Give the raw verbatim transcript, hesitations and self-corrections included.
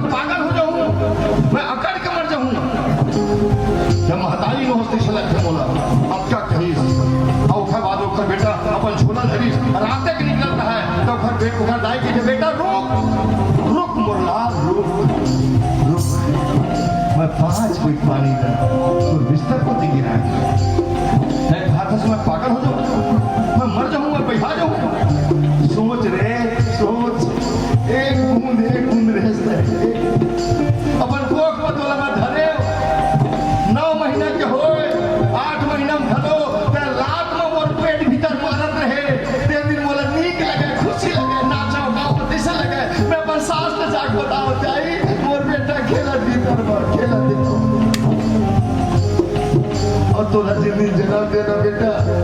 पागल हो जाहूं, मैं अकड़ के मर जाहूं। जब महतारी नोहस तइसे लगथे मोला, अब का कहिस? अउ ओकर बाद ओकर बेटा अपन झोला धरिस, राते के निकलत हे, त ओकर बे-, ओकर दाई कहिथे, "बेटा, रुक, रुक मोर लाल, रुक, रुक। मैं पांच घूंट पानी ला तोर बिस्तर कोती गिराय।" तैं कहत हस, मैं पागल हो जाहूं, मैं मर जाहूं, मैं बइहा जाहूं। सोच रे, सोच, एक बूंद, एक बूंद रहे से, एक, अपन कोख म तोला मैं धरेंव, नौ महीना के होय, आठ महीना म घलो, तैं लात म मोर पेट भीतर मारत रहे, तेन दिन मोला नीक लगे, खुशी लगे, नाचव गावव, तइसे लगे, मैं अपन सास ल जाके बतावंव, दाई, मोर बेटा खेलत भीतर म, खेलत देखो। अउ तोला जेन दिन जनम देना बेटा,